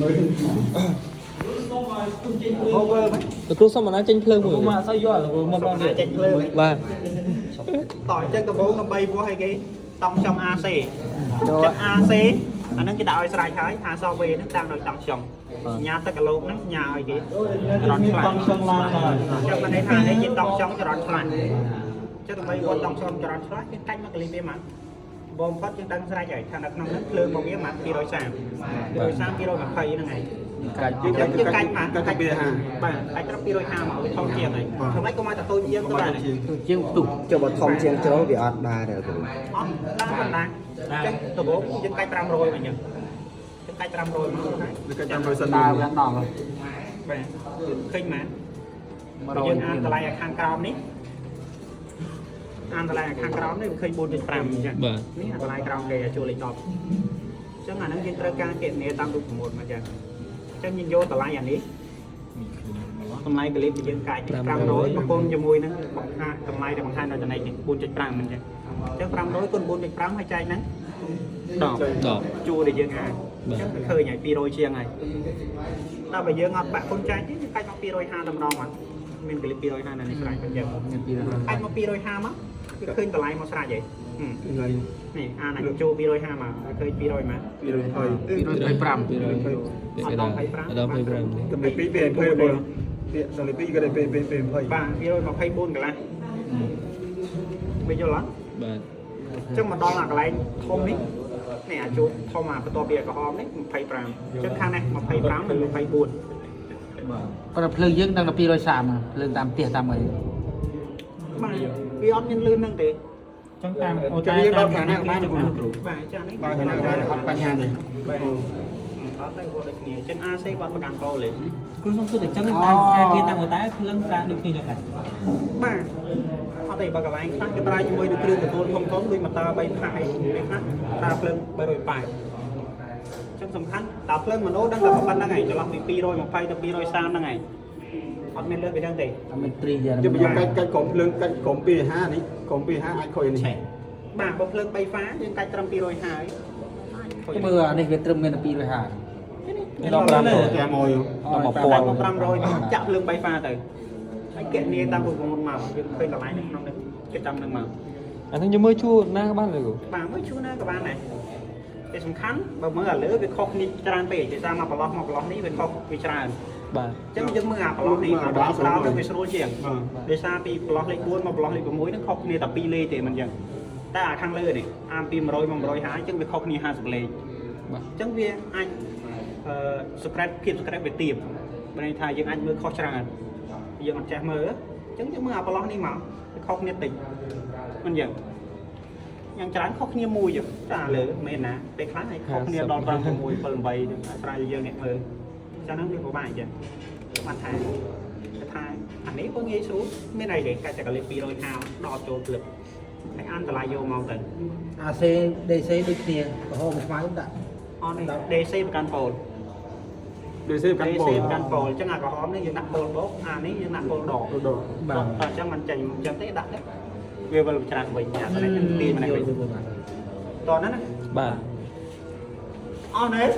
លោកគ្រូសុំបណ្ណាចេញភ្លើងមួយ មកអត់សូវយល់លោកមកដល់នេះ ចេញភ្លើង បាទ តោះអញ្ចឹងដំបូងដើម្បីវាស់ឲ្យគេតង់ចុង AC ចឹង AC អាហ្នឹងគេដាក់ឲ្យស្រេចហើយ ASV ហ្នឹងតាមដោយតង់ចុងសញ្ញាទឹកកឡូកហ្នឹងសញ្ញាឲ្យគេចរន្តខ្លាំង តង់ចុងឡើងហើយ ចឹងមានន័យថានេះជាតង់ចុងចរន្តខ្លាំងចឹងដើម្បីវាស់តង់ចុងចរន្តខ្លាំងគេកាច់មកកលីវាមកបងផុតយើងដឹងស្រេចហើយថានៅក្នុងហ្នឹងភ្លើងរបស់វាមក230 230 220ហ្នឹងឯង កាច់ យើងយើងកាច់មក កាច់250 បាទកាច់ត្រឹម250មកវាធំជាងហើយធ្វើម៉េចក៏មកតែតូចជាងទៅបាន ជាងផ្ទុះ ចុះបើធំជាងជ្រុលវាអត់ដែរទេគ្រូ អត់ឡើងប៉ុណ្ណាអញ្ចឹងដំបូងយើងកាច់500មកអញ្ចឹងយើងកាច់500មកហើយ កាច់500សិន ដើរឡើងដល់ បាទឃើញមែនយើងអានតម្លៃឲ្យខាងក្រោមនេះអានតម្លៃឲ្យខាងក្រោមនេះវាឃើញ4.5អញ្ចឹង បាទ នេះអាតម្លៃក្រោមគេឲ្យជួលលេខ10អញ្ចឹងអាហ្នឹងយើងត្រូវការគណនាតាមរូបមន្តមកអញ្ចឹងអញ្ចឹងយើងយកតម្លៃអានេះតម្លៃកលិបយើងកាច់500ប្រគុណជាមួយនឹងបង្ហាតម្លៃដែលបង្ហាញនៅចំណែកនេះ4.5អញ្ចឹងអញ្ចឹង500គុណ4.5ហើយចែកហ្នឹង10 10 ជួរដែលយើងអាច បាទ អញ្ចឹងវាឃើញហើយ200ជាងហើយតែបើយើងអត់បាក់គុណចែកទេយើងកាច់មក250តែម្ដងមកមានកលិប250នៅនេះស្រេចអញ្ចឹង មានពីរ កាច់មក250មកវាឃើញតម្លៃមកស្រេចហើយហឹម ថ្ងៃ នេះអានអាចចូល250មកវាឃើញ200មក 220 225 200ដល់25 25 តម្លៃ2 220បងតម្លៃ2ក៏ได้2 2 20 បាទ224កន្លះវាយល់អត់ បាទ អញ្ចឹងមកដល់អាកន្លែងធំនេះនេះអាចចូលធំអាបន្ទាប់ពីអាក្រហមនេះ25អញ្ចឹងខាងនេះ25និង24 ប៉ុន្តែភ្លើងយើងដឹងតែ230ភ្លើងតាមផ្ទះតាមអី បាទវាអត់មានលឿនហ្នឹងទេ ចឹងតាមអូ តែយើងដល់ខាងណាក៏បានគ្រូ បាទចានេះ បើខាងណាក៏បានអត់បញ្ហាទេ បាទអត់ទេគាត់ដូចគ្នាចឹង AC គាត់ប្រកាន់កោលេ គ្រូសុំសួរតែចឹងតាមការគេតាមអូតែភ្លឹងប្រើដូចគ្នាដែរ បាទអត់ទេបើកន្លែងខ្លះគេប្រើជាមួយនឹងគ្រឿងទទួលធំធំដូចម៉ូទ័រ3ផាយពេលខ្លះប្រើភ្លើង380ចឹងសំខាន់តើភ្លើងម៉ូណូដឹងតែប៉ុណ្្នឹងឯងចន្លោះពី220ទៅ230ហ្នឹងឯងអត់មានលើសពីហ្នឹងទេ អត់មានត្រីយ៉ាង យើងយើងកាច់កាច់ក្រុមភ្លើងកាច់ក្រុម250នេះក្រុម250អាចខូចនេះ បាទបើភ្លើង3ហ្វាយើងកាច់ត្រឹម250ហើយ មើលអានេះវាត្រឹមមានតែ250 ដល់500 តែមក ដល់ កាច់ 1000 មក500ចាក់ភ្លើង3ហ្វាទៅហើយកណនីតាមរូបមន្តមកយើងឃើញតម្លៃនៅក្នុងនេះគេចាំនឹងមក អាហ្នឹងយើងមើលជួរណាក៏បានលោកគ្រូ បាទមើលជួនណាក៏បានដែរតែសំខាន់បើមើលអាលើវាខុសគ្នាច្រើនពេកដោយសារមកប្រឡោះមកប្រឡោះនេះវាខុសវាច្រើន បាទ អញ្ចឹងយើងមើលអាប្រឡោះនេះអាប្រឡោះក្រោមទៅវាស្រួលជាងដោយសារពីប្រឡោះលេខ4មកប្រឡោះលេខ6ហ្នឹងខុសគ្នាតែ2លេខទេមិនអញ្ចឹងតែអាខាងលើនេះអាពី100មក150អញ្ចឹងវាខុសគ្នា50លេខ បាទ អញ្ចឹងវាអាចអឺ spread ភាព spread វាទាបមានន័យថាយើងអាចមើលខុសច្រើនយើងអត់ចេះមើលអញ្ចឹងយើងមើលអាប្រឡោះនេះមកវាខុសគ្នាតិចមិនអញ្ចឹង យ៉ាងច្រើនខុសគ្នាមួយចាលើមែនណាពេលខ្លះឲ្យខុសគ្នាដល់5 6 7 8ហ្នឹងអាស្រ័យយើងអ្នកមើលចាហ្នឹងវាពិបាកអញ្ចឹងបានថាថាអានេះក៏ងាយស្រួលមានអីទេកាច់តែកលិប250ដល់ចូលផ្លឹបហើយអានតម្លៃយកមកទៅ AC DC ដូចគ្នាក្រហមខ្មៅដាក់ អត់នេះ DC ប្រកាន់ប៉ូល ដូចសេកាន់ DC បង ប្រកាន់ប៉ូលអញ្ចឹងអាក្រហមនេះយើងដាក់ប៉ូលបូកអានេះយើងដាក់ប៉ូលដក ដក បាទ អញ្ចឹងมันចេញអញ្ចឹងទេដាក់ទៅវាវិលច្រាស់វិញអានេះទាញម្នាក់វិញតោះណាណា បាទ អស់នេះ